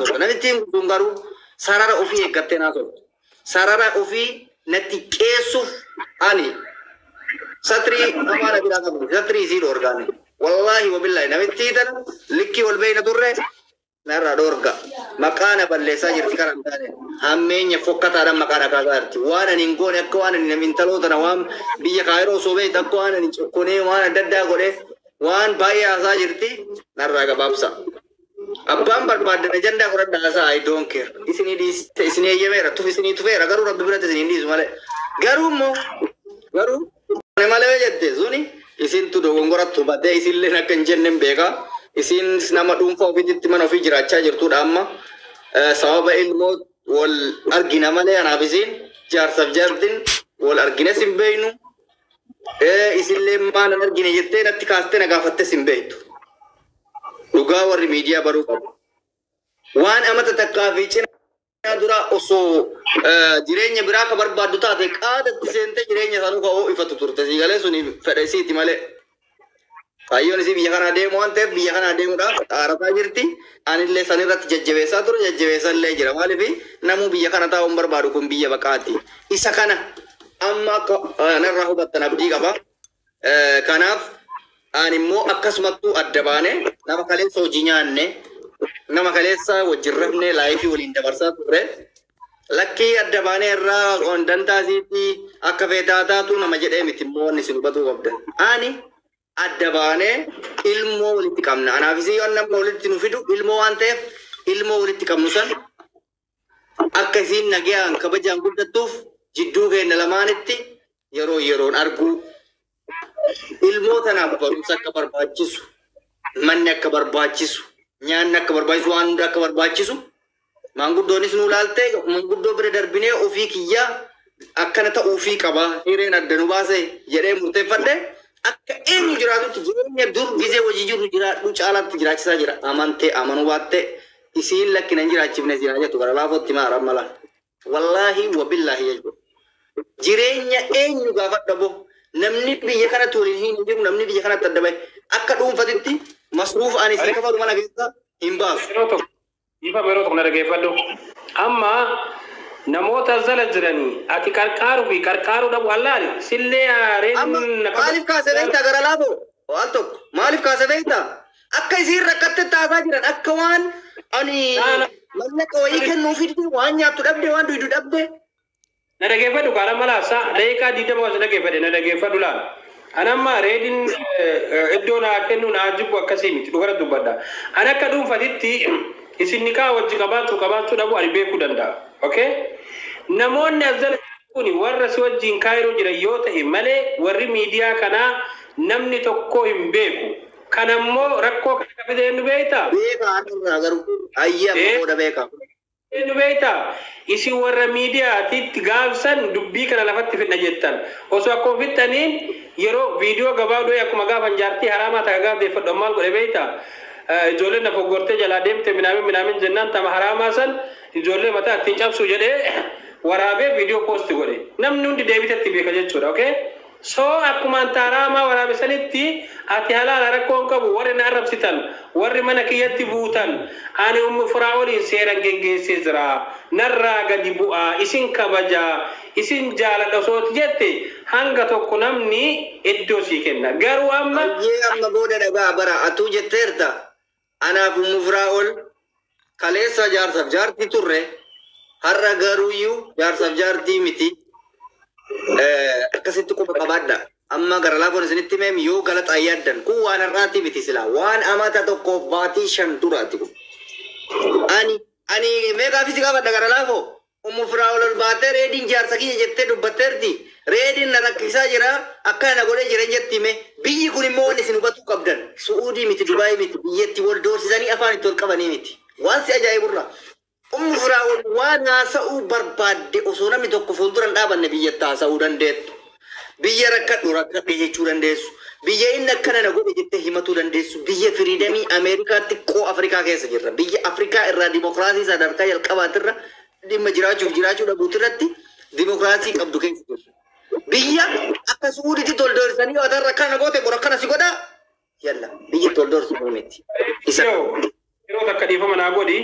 Haasofta. Namittiin sun garuu sarara ofii eeggattee haasoftu. Sarara ofii natti qeessuuf ani satrii hamaa na biraa qabdu, satrii isii dhoorgaani. Wallaahi wabillaahi, namittii tana likkii ol beeyna turre narraa dhoorga. Maqaa na balleessaa jirti karaa hin taane. Hammeenya fokkataadhaan maqaa na kaasaa jirti. Waan ani hin goone, akka waan ani intaloo tana waan biyya Kaayiroo osoo beektu akka waan ani cokkonee waan adda addaa godhee waan baay'ee haasaa jirti, narraa gabaabsa. Abbaan barbaaddan ajandaa fudhadhaa haasaa, I don't care. Isinii dhiiste, isinii eeyyameera, tuf isinii tufeera, garuu Rabbi biratti isinii hin dhiisu malee. Garuu immoo garuu ani malee jette suni isintu dogongoratti hubatee isinillee akka hin jenne hin beekaa. Isin nama dhuunfaa ofiitti mana ofii jiraachaa jirtudha amma. Sababa ilmoo wal argina malee anaaf isin jaarsaaf jaartin wal argines hin beeynu. Isinillee maal hin argine jettee natti kaastee na gaafattes hin beektu. Dhugaa warri miidiyaa baruu qabu. Waan amata takkaa fi cina dura osoo jireenya biraa ka barbaaddu taate qaadatti seentee jireenya sanuu ka ho'ifatu turte, sii galee, suni fedha isiiti malee. Kaayyoon isii biyya kanaa deemu waan ta'eef biyya kanaa deemuudhaaf xaarataa jirti. Anillee san irratti jajjabeessaa ture, jajjabeessaa illee jira. Maaliif namuu biyya kana taa'uun barbaadu, kun biyya baqaati. Isa kana amma akka narraa hubattan abdii qaba. Kanaaf ani immoo akkasumattuu adda baane, nama kaleessa hojii nyaanne, nama kaleessa wajjin rafne, life waliin dabarsaa turre. Lakkii, adda baanee irraa dantaa isiitti akka feetaa taatu nama jedhee miti immoo wanni isin hubatuu qabdan. Ani adda baanee ilmoo walitti qabna. Anaaf isii waan namni walitti nu fidu ilmoo waan ta'eef, ilmoo walitti qabnu san akka isiin nagayaan kabajaan guddattuuf jidduu keenya lamaanitti yeroo yeroon arguu, ilmoo tanaaf barumsa akka barbaachisu, manni akka barbaachisu, nyaanni akka barbaachisu, waan hunda akka barbaachisu, maanguddoonis nu laaltee maanguddoo bira darbinee ofii kiyyaa akkana ta'uufii qaba, hireen adda nu baase jedhee murteeffadhe, akka eenyu jiraatutti jireenya dur gizee hojii jiru jiraadhu caalaatti jiraachisaa jira. Amantee amanuu baattee isiin lakkina hin jiraachifne siin jettu gara laafootti maara mala. Wallaahi wabillaahi jechuudha. Jireenya eenyu gaafadha bo, namni biyya kanatti waliin hin jiru, namni biyya kanatti adda bahe akka dhuunfatitti masruufa ani sii kafalu mana keessa hin baasu. Yeroo tokko ifa, yeroo tokko na dhaggeeffadhu. Amma namoota jala jiranii ati qarqaaruu fi qarqaaruu dhabu allaali sillee aareen. Amma maaliif kaase beektaa gara laafoo? Waan tokko maaliif kaase beektaa? Akka isiin rakkatte taasaa jiran, akka waan ani mallaqa wayii kennuufi dide, waan nyaattu dhabde, waan duydu dhabde. Na dhaggeeffadhu kaara malaasaa daqiiqaa 20 as dhaggeeffadhe, na dhaggeeffadhu laal. Ani amma reediin iddoo naa kennu naa jibbu akkasii miti, dhugara dubbadha. Ani akka dhuunfatitti isin nikaa wajji qabaachuu qabaachuu dhabu ani beekuu danda'a. Okay? Namoonni as jala kuni warra si wajjin Kaayiroo jiran yoo ta'e malee warri miidiyaa kanaa namni tokko hin beeku. Kanammoo rakkoo kana fide eenyu beektaa? Beekaa irraa garuu ayyee amma booda beekaa. Eenyu beektaa? Isin warra miidiyaatitti gaafsan dubbii kana lafatti fidna jettan. Osoo akkuma fixxaniin yeroo viidiyoo gabaabduu akkuma gaafan jaartii haraamaa takka gaaf deeffadhu maal godhe beektaa? Ijoolleen na foggortee jalaa deemte minaamin minaamin jennaan tama haraamaa san ijoollee mataa ittiin cabsu jedhee waraabee viidiyoo post godhe. Namni hundi deebitetti beeka jechuudha. Okay? So akkuma anta haraamaa waraabe sanitti ati halaala rakkoo hin qabu, warri na arrabsitan, warri mana kiyyatti buutan, ani Ummu Firaa'oliin seeran geggeessee jira, narraa gadi bu'aa, isin kabajaa, isin jaaladha osooti jette hanga tokko namni iddoo sii kenna, garuu amma Ayyee, amma booda dhagaa bara atuu jetteerta. Anaaf Ummu Firaa'ol kaleessa jaarsaaf jaartii turre, har'a garuuyyuu jaarsaaf jaartii miti. Akkasitti quba qabaadha. Amma gara laafoon isinitti himeem, yoo galaxaa yaaddan kun waan har'aati miti, silaa waan amata tokkoof baatii 5 duraati kun. Ani meeqaaf si qabadha gara laafoo? Ummu Firaa'ol ol baatee reediin jaarsa kiyya jettee dubbatteerti. Reediin na rakkisaa jira, akkana na godhee jira jetti hime. Biyyi kun immoo wanni isin hubatuu qabdan, Su'uudii miti, Dubaayii miti, biyyatti wal doorsisanii afaan itti ol qabanii miti. Waan si ajaa'iburra. Ummu Firaa'ol waan haasa'uu barbaadde osoo namni tokko fuuldura hin dhaabanne biyyatti haasa'uu dandeettu. Biyya rakkadhu rakkadhe jechuu dandeessu. Biyya inni akkana na godhe jettee himatuu dandeessu. Biyya freedom Ameerikaatti qoo Afrikaa keessa jirra. Biyya Afrikaa irraa dimokiraasii sadarkaa jalqabaatirra dhimma jiraachuuf jiraachuu dhabuutu irratti dimokiraasii qabdu keessa jirra. Biyya akka Su'uuditti toldoorsanii yoo atarra akkana goote bor akkana si godhaa. Yalla, biyya toldoorsu miti. Isa Yeroo takka dhiifama naa godhi.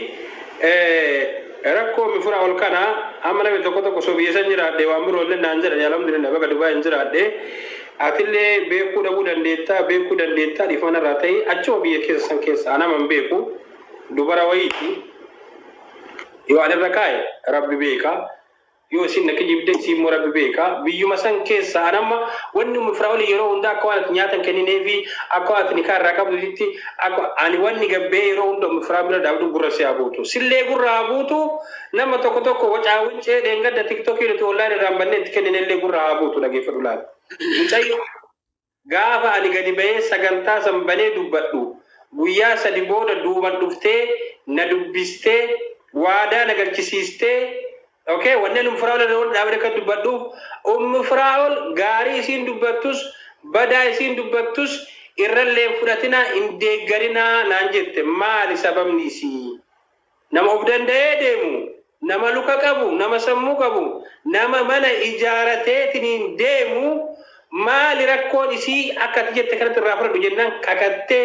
Rakkoo mi fura ol kana amma namni tokko tokko osoo biyya san jiraadhe waan biroo illee naan jedhan, alhamdulillah, baga Dubaay hin jiraadhe. Atillee beekuu dhabuu dandeettaa, beekuu dandeettaa, dhiifama irraa ta'e. Achuma biyya keessa san keessa anaman beeku dubara wayiiti. Yoo ani irra kaa'e Rabbi beeka, yoo isin na kijibde isin immoo Rabbi beeka. Biyyuma san keessa anamma wanni ummi Firaa'ol yeroo hundaa akka waan ati nyaatan kennineefi, akka waan ati nikaa irraa qabdutti, akka ani wanni gabbee yeroo hunda ummi Firaa'ol bira dhaabdu gurra si haa buutu, sillee gurra haa buutu. Nama tokko tokko wacaa wincee dheengadda TikTokii nuti online irraan bannee itti kenninellee gurra haa buutu. Dhageeffadhu, laala. Mucayyoo gaafa ani gadi bahee sagantaa san banee dubbadhu, guyyaa 3 booda duuban dhuftee na dubbistee waadaa na galchisiistee. Okay, wanneen Ummu Firaa'ol irra wal dhaabee akka dubbadhuuf, Ummu Firaa'ol gaarii isiin dubbattus badaa isiin dubbattus irrallee hin fudhatinaa, hin deeggarinaa naan jette. Maali sababni isii? Nama of danda'ee deemu, nama luka qabu, nama sammuu qabu, nama mana ijaarateetiniin deemu, maali rakkoon isii? Akka ati jette kanatti irraa fudhadhu jennaan kakattee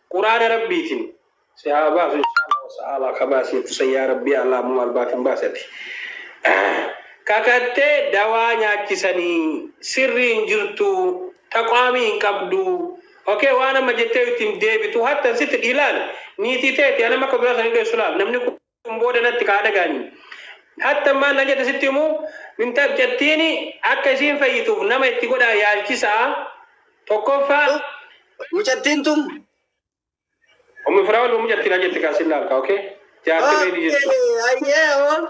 Quraana Rabbiitiin si haa baasu, inshallah ta'ala, ka baasi yaa Rabbi Allah mu albaatin baasati. Kakattee dawaa nyaachisanii sirrii hin jirtu, taqwaamii hin qabdu. Okay, waan amma jettee ittiin deebitu hatta sitti ilaal, niitii teeti anama akka duraa sanii dheessu. Laal, namni kun booda natti kaa dhagaanii hatta maal na jette sitti himuu mintabjattiini akka isiin fayyituuf nama itti godhaa yaalchisaa tokkoffaa. Mucattiin tun. Ummi Firaa'ol mucattiin na jette kaasin laalka, okay, jaartii reedii jettu. Ayyee hoo.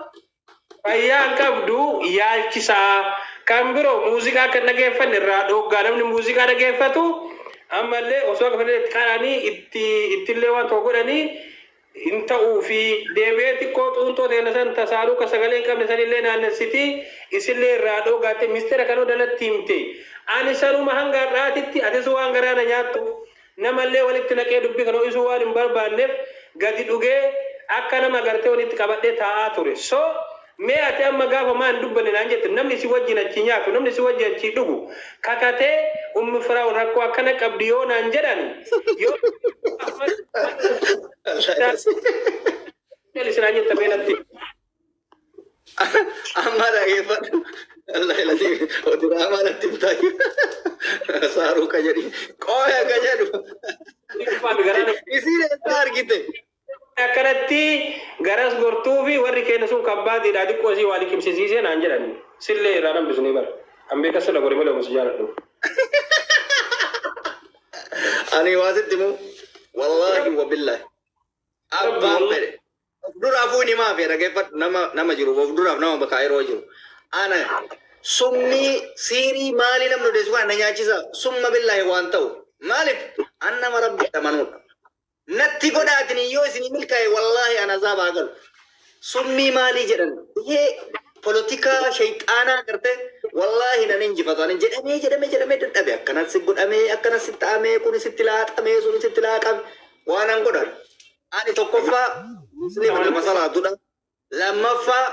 Fayyaa hin qabdu, yaalchisaa. Kan biroo muuziqaa akka hin dhageeffanne irraa dhooggaa. Namni muuziqaa dhageeffatu ammallee osoo akka fedhan itti qaranii itti ittillee waan tokko godhanii hin ta'uu fi deebi'ee xiqqoo xuuntoo ta'e san tasaaruu ka sagalee hin qabne sanillee naannessiti, isillee irraa dhooggaate. Mistera kan danatti himte. Ani sanuma hanga har'aatitti atis waan garaa na nyaattu namallee walitti naqee dubbii kana ho'isuu waan hin barbaanneef gadi dhugee akka nama gartee walitti qabadhee taa'aa ture. So mee ati amma gaafa maa hin dubbanne naan jette, namni si wajjin achi nyaatu, namni si wajjin achi dhugu kakatee Ummi Firaa'ol rakkoo akkana qabdi yoo naan jedhan, yoo isinaan jette meenatti. Amma dhageeffadhu. Allah ilati diraamaa natti bitaa. Saaruu ka jedhi. Qooya ka jedhu. Isiin eessa argite? Akkanatti garas gortuu fi warri keenya sun kabbaatiidha, xiqqoo isii waa liqimsisiisee naan jedhani. Sillee irraa hambisnee bara. An beeka sirra godhe malee omusi jaaladhu. Ani waa sitti himu. Wallaahi wa billahi. Abbaan fedhe. Of duraafuu ni himaa fi dhageeffadhu, nama nama jiru of duraaf nama bakka yeroo jiru. Ana summii siirii maalii namni odeessu kana na nyaachisa, summa billahi waan ta'u. Maaliif an nama Rabbi amanuudha. Natti godhaatin yoo isinii milkaa'e, wallaahi ana azaabaa galu. Summii maalii jedhan, ihee polotikaa shayxaanaa garte, wallaahi nan injifatu. Ani jedhamee jedhamee jedhamee dadhabe, akkanas godhamee, akkanas ta'amee, kun sitti laaxamee, sun sitti laaqame, waan an godhan. Ani tokkoffaa Muslima, nama salaatudha. Lammaffaa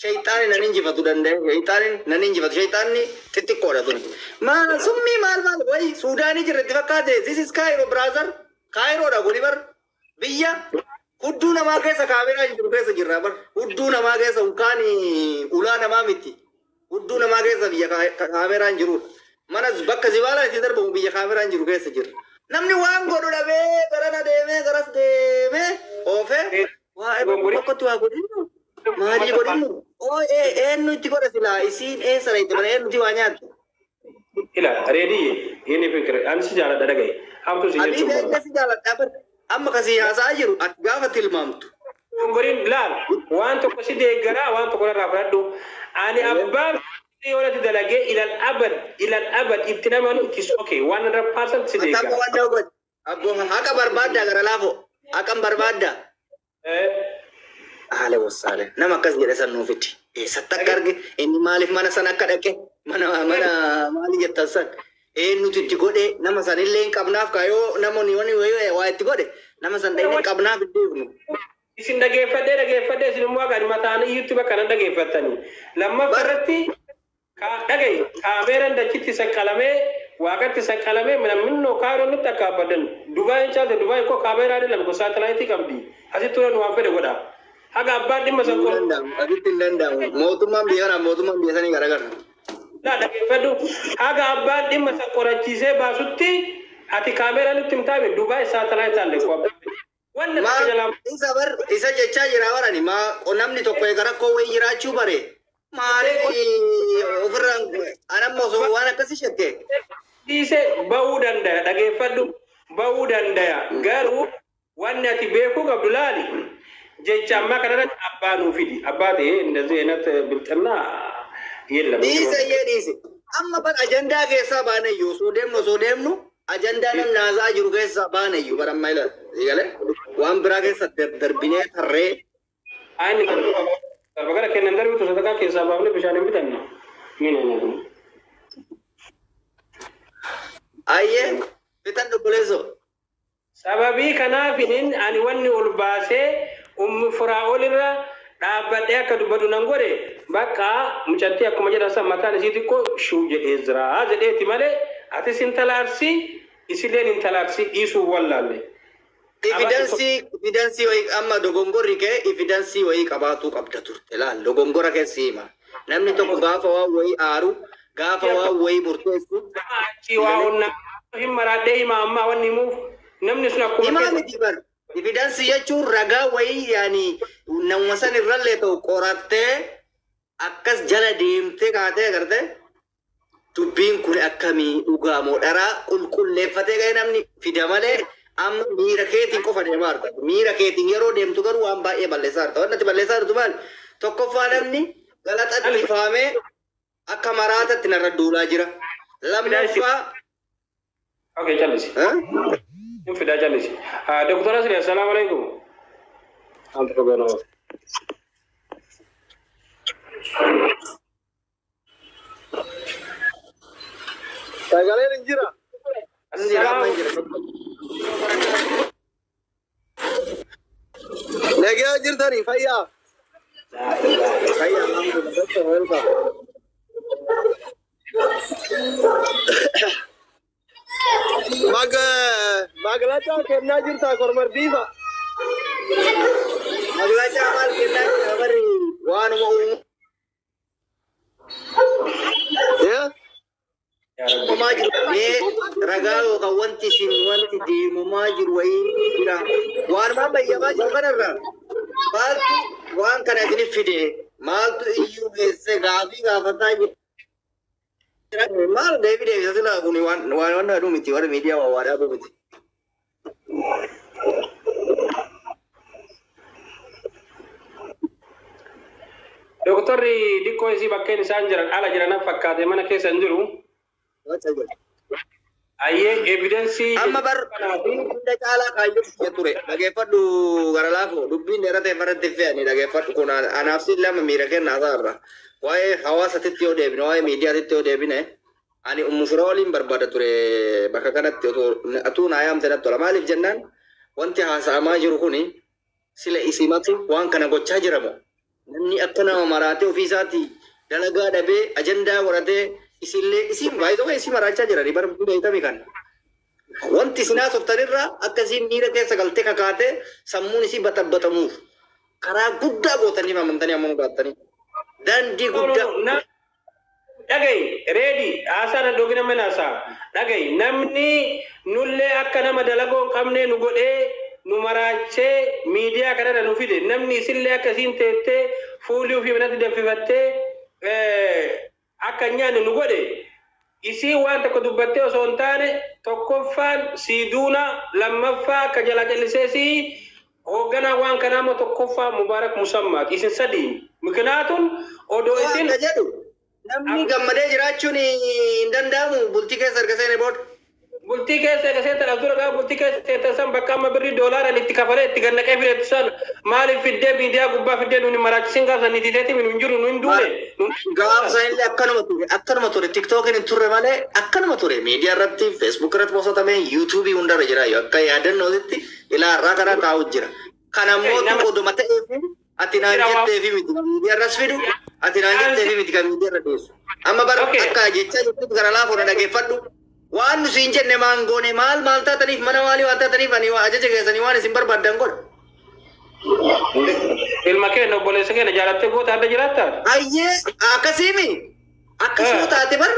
shayxaani nan injifatu danda'e, shayxaani nan injifatu, shayxaanni xixiqqoodha tun. Maal summii maal maal wayi Suudaanii jirra itti fakkaate? This is Cairo, brother. Cairoodha kuni bar. Biyya hudduu namaa keessa kaameeraa hin jiru keessa jirra bar. Hudduu namaa keessa, unkaan ulaa namaa miti. Hudduu namaa keessa biyya kaameeraa hin jirudha. Mana bakka zibaalaa itti darbamu biyya kaameeraa hin jiru keessa jirra. Namni waan godhu dhabee garana deemee garas deemee oofee waa tokkotti waa godhinu. Maalii godhinu? Oo, eenyu itti godha silaa? Isiin eessa dhayite mana eenyuti waa nyaattu? Ila reedii inni fikir ani si jaaladha, dhagaye, hamtu si Ani jechuun beekne si jaaladha bar. Amma kasii haasa'aa jiru ati gaafa tilmaamtu. Goriin laal, waan tokko si deeggaraa, waan tokko irraa fudhadhu. Ani abbaan yoonatti dalagee ilal abad ilal abad itti namanu, it is okay, 100% si Akka deeggara. waan nama godhe. Abboo, haqa barbaaddaa gara laafoo. Haqan barbaaddaa. Haala wasaale. Nama akkas jedhe san nuuf fidi. Eessatti akka arge, inni maaliif mana sana akka dhaqe, mana mana maali jettan san, eenyutu itti godhe, nama san illee hin qabnaaf kaayoo namoonni wani waa itti godhe nama san dhaqnee qabnaaf hin deemnu. Isin dhageeffadhee dhageeffadhee, isin immoo akka mataan iyyutti bakka nan dhageeffattanii. Lammaffaa irratti dhagaye, kaameeraan dachitti saqqalamee waaqatti saqqalamee namni Kaayiroo nutti akka abbadan. Dubaayin caalte, Dubaayin koo kaameeraa lama saatalaayitii qabdi. Asitti turan waan fedhe godha. Haga abbaan dhimma san Hin qoru. danda'amu. Asitti hin danda'amu. Mootummaan biyya kanaa mootummaan biyya sanii garagara. Laa, dhaggeeffadhu. Haga abbaan dhimma san qorachiisee baasutti ati kaameeraa nutti himtaame Dubaay satellite alle ko. Wanna takka Maal jalaa isa bar isa jechaa jira barani maa namni tokko eega rakkoo wayii jiraachuu bare maaliif ofirraan anamma osoo waan akkasii shakke. Dhiise bahuu danda'a, dhageeffadhu, bahuu danda'a. Garuu wanni ati beekuu qabdu, laali, jecha ammaa kanarratti abbaa nuu fidi. Abbaa ta'ee እንደዚህ አይነት ብልጥና የለም። Dhiise iyyee dhiise. Amma bar ajandaa keessaa baanayyu osoo deemnu ajandaa namni haasa'aa jiru keessaa baanayyu bara amma ilaal. Eegale waan biraa keessa darbinee tarree. Ayni darba gara kennan darbitu sadaqaa keessaa baafnee bishaan hin bitanna. Min eenyatu. Ayyee fitan obboleessoo. Sababii kanaafinin ani wanni ol baasee Ummu Firaa'ol irra dhaabbadhee akka dubbadhu nan godhe. Bakka mucattii akkuma jedhan san mataan isii xiqqoo shuu jedhee jira jedheeti malee atis intala Arsii, isilleen intala Arsii dhiisuu wallaalle. Evidence wayii amma dogongorri kee evidence wayii qabaatuu qabda turte. Laal, dogongora keessi hima. Namni tokko gaafa waan wayii aaru, gaafa waan wayii murteessu. Achii waa onnaa hin maraadhee hima ammaa wanni himuuf namni sun akkuma Himaa keessa miti bar. Evidence jechuun ragaa wayii yaani nama san irrallee ta'u qorattee akkas jala deemtee kaatee agartee dubbiin kun akkamii dhugaa moo dharaa qulqulleeffatee ga'ee namni fida malee amma miira keetiin qofa deemaa jirta. Miira keetiin yeroo deemtu garuu waan baay'ee balleessaa jirta. Wanti ati balleessaa jirtu maali? Tokkoffaa, namni galaxatti faamee akka maraatatti narra duulaa jira. Lammaffaa. Okay, callisi. Hin fidaa, callisi. Doktor Asli, assalaamu alaikum. Maaltu goona? Sagaleen hin jira. Jira, amma hin jira. Nagaa jirtanii, fayyaa? Fayyaa, alhamdulillah. Doctor, welcome. Magalachaa kennaa jirtaa kormardiifa. Maglachaa maal kennaa jira barri waanuma Yaa? Uumamaa jiru mee ragaa yookaan wanti isin wanti deemamaa jiru wayii jira. Waanuma bayyamaa jiru kanarraa maaltu waan kana isinif fide, maaltu iyyuu geesse gaafii gaafataa jira. Maal deebii deebisa silaa kun waan aduu miti, warra miidiyaa waa dhaabuu miti. Doktorri dikkoo isii bakkeen isaan jiran ala jiran fakkaate, mana keessa hin jiru. Ayyee, evidence. Amma bar hunda caalaa kaayyoo biyya ture. Dhageeffadhu, gara laafoo dubbiin dheeraa ta'e farratti fe'anii dhageeffadhu, kun anaaf si lama miira kennaa isaarra. Waa'ee hawaasatitti yoo deebine, waa'ee miidiyaatitti yoo deebine, ani Ummu Firaa waliin barbaada ture bakka kanatti otoo atuu naa yaamte natti tola. Maaliif jennaan, wanti haasa'amaa jiru kuni sila isimatu waan kana gochaa jira moo? Namni akka nama maraatee ofii isaatii dalagaa dhabee ajandaa godhatee isillee isin baay'ee isii maraachaa jiranii bara beektamii kana. Wanti isin haasoftanirraa akka isiin miira keessa galtee kakaatee sammuun isii baxabbatamuuf karaa guddaa gootanii amantanii ammoo gaattanii. Daandii guddaa. Dhagayi, reedi haasaa na dhoogina mana haasaa. Dhagayi, namni nullee akka nama dalagoo hin qabne nu godhee nu maraachee miidiyaa kanarra nu fide, namni isillee akka isiin teettee fuulii ofii manatti danfifattee akka hin nyaanne nu godhe, isii waan tokko dubbattee osoo hin taane, tokkoffaan sii duuna, lammaffaa akka jalaa callisee sii hoogganaa waan kanaa immoo tokkoffaa Mubaarak Musammaati. Isin sadiin mikinaatun odoo isin Akka jedhu namni gammadee jiraachuun hin danda'amu bultii keessa erga seenee booda. Bultii keessa eega seentan as dura gaafa bultii keessa seentan san bakka amma birrii doolaaraan itti kafalee itti gannaqee fideetu san maaliif fiddee miidiyaa gubbaa fiddee nuuni maraachisin? Gaafsan ni tiiteeti nu hin jiru, nu hin duune. Gaafa sanillee akkanuma ture, TikTokin hin turre malee akkanuma ture. Miidiyaa irratti, Facebook irratti postatamee, YouTubeii hundarra jira, akka yaadannootitti ilaa har'aa kana taa'u jira. Kana immoo oduma ta'eef ati naan jetteefi miti kan miidiyaa irras fidu, ati naan jetteefi miti kan miidiyaa irra dhiyeessu. Amma bara akka jechaa jirtutti gara laafoodha, dhageeffadhu. Waan nu siin jenne maan goone, maal maal taataniif, mana maalii waan taataniif, ani ajaja keessanii waan isin barbaaddan godha. Ilma keenya obboleessa keenya jaalattee goota adda jiraattaa? Ayyee akkasiimi. Akkasuma taate bar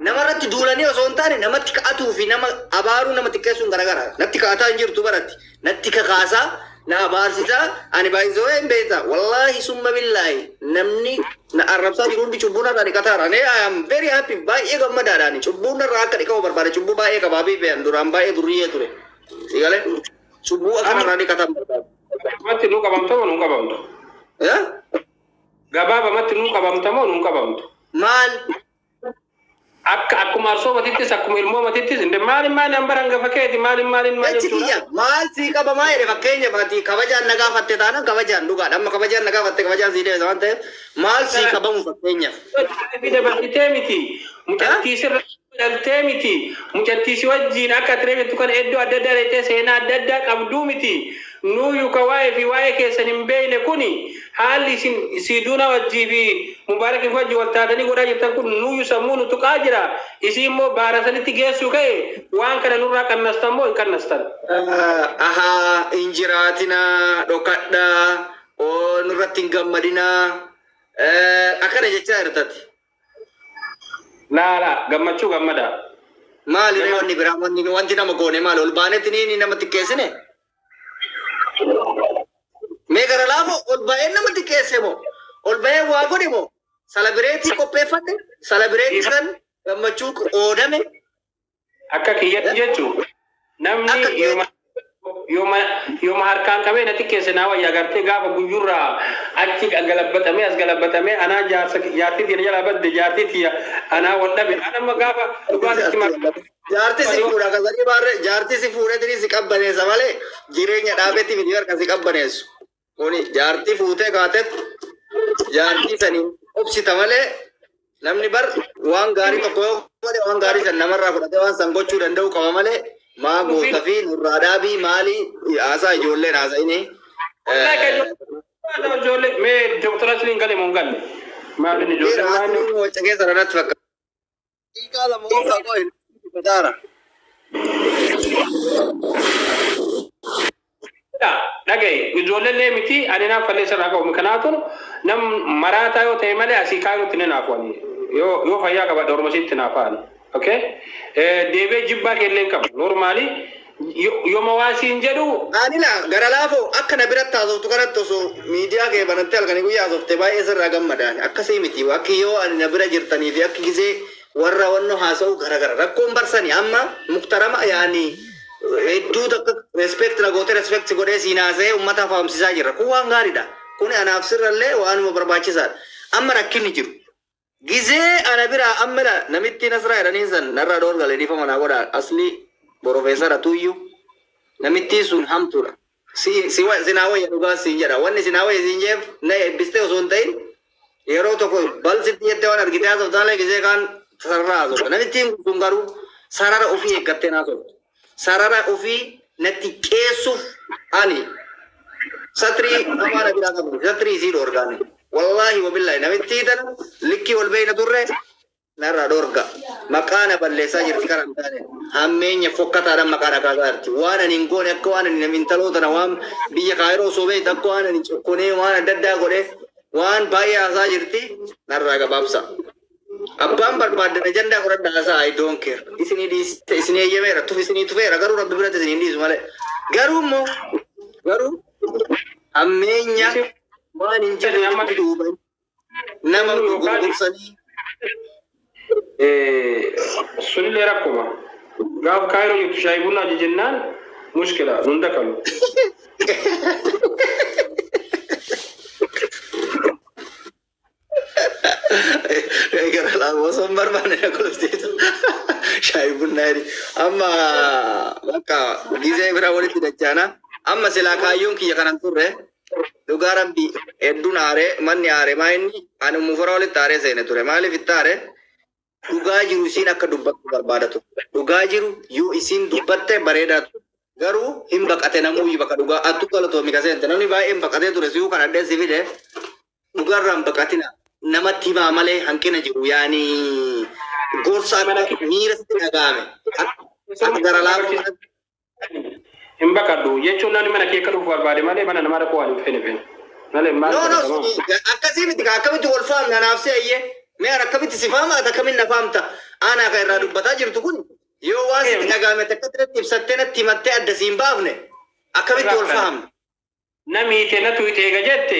namarratti duulanii osoo hin taane namatti ka'atuu fi nama abaaruu nama xiqqeessuun garagara. Natti ka'ataa hin jirtu baratti. Natti kakaasaa na abaarsisaa ani baay'isoo hin beekta. Wallaahi summa billaahi namni na arrabsaa jiru hundi cubbuu narraa dhiqataara. I am very happy, baay'ee gammadaadhaani. Cubbuu narraa akka dhiqamu barbaada. Cubbuu baay'ee qabaa beekan duraan baay'ee durriyyee ture. Sigalee cubbuu akka narraa dhiqatan barbaada. Gabaabamatti nuu qabamta moo nuu qabamtu? Gabaabamatti nuu qabamta moo nuu qabamtu? Maal? Akka akkuma arsoo matittis akkuma ilmoo matittis inde maali maali an bara hangafa keeti maali maali maali Jechi kiyya maal sii qabamaa jedhe fakkeenya baati kabajaan na gaafatte taanaan kabajaan dhugaadha. Amma kabajaan na gaafatte kabajaan sii deebisa waan ta'eef maal sii qabamu fakkeenyaaf. Fi dabarsitee miti mucattii sirra dhaltee miti mucattii si wajjiin akka atireemettu kana iddoo adda addaa dheettee seenaa adda addaa qabduu miti nuuyu ka waa'ee fi waa'ee keessan hin beekne kuni haalli isin siiduuna wajjii fi mubaarakin wajji wal taatanii godhaa jirtan kun nuuyu sammuu nu tuqaa jira isii immoo baara sanitti geessuu ka'e waan kana nurraa qannastan moo hin qannastan? Ahaa hin jiraatinaa dhokadhaa oo nurratti hin gammadinaa akkana jechaa jirtati. Laa laa gammachuu gammadaa. Maali ree wanni biraa wanti nama goone maali ol baanetti ni nama xiqqeessine? Mee gara laafoo ol ba'ee nama xiqqeesse moo ol ba'ee waa godhe moo salabireetii qopheeffadhe salabireetii kan gammachuu qoodame. Akka kiyyatti jechuun namni yooma harkaan qabee na xiqqeesse naa wayya agartee gaafa guyyurraa achi galabbatamee as galabbatamee anaa jaartii tiyya jalaa badde jaartii tiyya anaa wal dhabe anamma gaafa dhugaatitti maqaa. Jaartii si fuudha kasanii baarree jaartii si fuudhee si qabbaneessa malee jireenya dhaabetti miti harka si qabbaneessu. Kuni jaartii fuutee kaateet jaartii saniin obsita malee namni bar waan gaarii tokko yoo godhe waan gaarii san namarraa fudhatee waan san gochuu danda'u qaba malee maa goota fi nurraa dhaabii maalii haasaa ijoolleen haasa'ini. Ijoollee mee doktora Asliin galee moo hin galle? Maaliin ijoollee maali? Wacca keessa irratti fakkaata. Hiikaa lama oofaa qo'in. Dhagaye ijoollee miti ani naaf fallee irraa qabu kanaatu nam maraataa yoo ta'e malee asii kaayutti ni naafu ani yoo fayyaa qabadhe ormasitti naafaani. Okay? Deebee jibbaa keellee hin qabu normaali yooma waa siin jedhu. Ani laa gara laafoo akka na biratti haasoftu kanatti osoo miidiyaa kee banattee halkanii guyyaa haasofte baay'ee sirraa gammadaan akkasii miti akki yoo ani na bira jirtanii fi akki gisee warra wanno haasa'u garagara rakkoon barsani amma muktarama yaani hedduu takka respect na goote respect godhee siin haasa'ee uummata fahamsiisaa jirra kun waan gaariidha kun anaaf sirrallee waanuma barbaachisaadha amma rakkinni jiru gizee ana biraa amma namitti nasraa jedhanii san narraa dhoorgale dhiifama naa godha asli borofeesara tuyyuu namitti sun hamtuudha sinaa wayya dhugaa siin jedha wanni sinaa wayya siin jeef na eebbistee osoo hin ta'in yeroo tokko balsitti jettee waan argitee haasoftu malee gizee kaan sarara haasofta. Namitti sun garuu sarara ofii eeggattee haasoftu. Sarara ofii natti qeessuuf ani satrii hamaa na biraa qabu. Satrii isii dhoorgaani. Wallaahi wabillahi namitti tana likkii ol beeyna turre narraa dhoorga. Maqaa na balleessaa jirti karaa hin taane. Hammeenya fokkataadhaan maqaa na kaasaa jirti. Waan ani hin goone akka waan ani intaloo tana waan biyya kaayiroo osoo beektu akka waan ani cokkonee waan adda addaa godhee waan baay'ee haasaa jirti narraa gabaabsa. Abbaan barbaaddan ajandaa fudhadhaa haasaa I don't care. Isinii dhiiste isinii eeyyameera tuf isinii tufeera garuu rabbi biratti isinii dhiisu malee. Garuu immoo garuu hammeenya waan hin jirre duuba nama gurgursanii. Sunillee rakkuma. Gaaf kaayiroo jirtu shaayii bunnaa jennaan mushkila nun dakalu. Gara laafoo osoo hin barbaanne na kolfteetu shaayii bunnaa jedhi. Amma bakka gizee bira walitti dachaana. Amma silaa kaayyoon kiyya kanan turre dhugaa rabbi hedduun aaree manni aaree maa inni ani mufara walitti aaree seene ture maaliif itti aaree dhugaa jiru isiin akka dubbattu barbaada ture. Dhugaa jiru yoo isiin dubbatte bareedaa ture. Garuu hin baqate namuuyyu bakka dhugaa attu galatoomi ka seente namni baay'een baqatee ture siyuu kan addee si fide dhugaarraa hin baqatina. Namatti himaa malee hanqina jiru yaani gorsa akka miira sitti dhaga'ame akka gara laafoo Hin baqadhu jechuun namni mana kee akka dhufu barbaade malee mana namaa dhaquu waan hin feene feene. Malee maal No, no, godhatamoo? Akkasii miti akkamitti wal faamna naaf se'ayyee. Mee akkamitti si faama ati akkamiin na faamta? Aanaa kan irraa dubbataa jirtu kun yoo waan sitti dhagahame takka ibsattee natti himattee adda siin baafne akkamitti wal faamna? Nami hiite natu hiite eega jette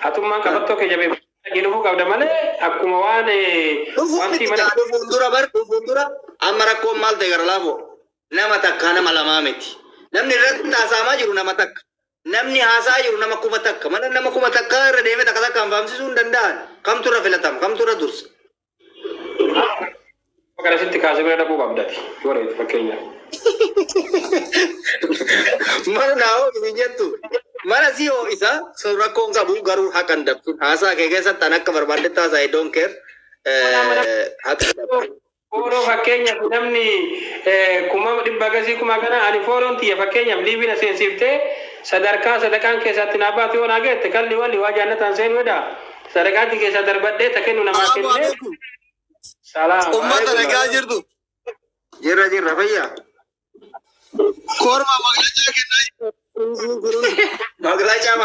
atummaan qabattoo kee jabeeffadhee dhufuu qabda malee akkuma waan Dhufuun wanti miti mana kaa dhufuun dura bar dhufuun dura amma rakkoon maal ta'e gara laafoo nama takkaa nama lamaa miti. Namni irratti haasa'amaa jiru nama takka. Namni haasa'aa jiru nama 1000. Mana nama 1000 irra deemee takka takkaan faamsisuu hin danda'an. Kamtu irra filatama? Kamtu irra dursa? Kana sitti kaasee bira dhaquu qabdati. Warra fakkeenyaaf. Mana naa hoo isin jettu. Mana si hoo isa sun rakkoon qabu garuu haqa hin dabsin. Haasaa kee keessatti an akka barbaaddetti haasa'e don't care. Haqa hin dabsin. Fooloo fakkeenyaaf namni 100,000 gasii kuma kana ani fooloon tiyya fakkeenyaaf liibiin seensiftee sadarkaa sadaqaan keessatti naa baatu yoo naa geette kalli walli waa jaannataan seenu jedha. Sadaqaatti keessa darbadhee ta kennu namaa Salaamu kennee. alaikum. Salaam. Ummata nagaa jirtu. Jirra jirra fayyaa. Korma maglachaa kennaa jirtu. Maglachaa.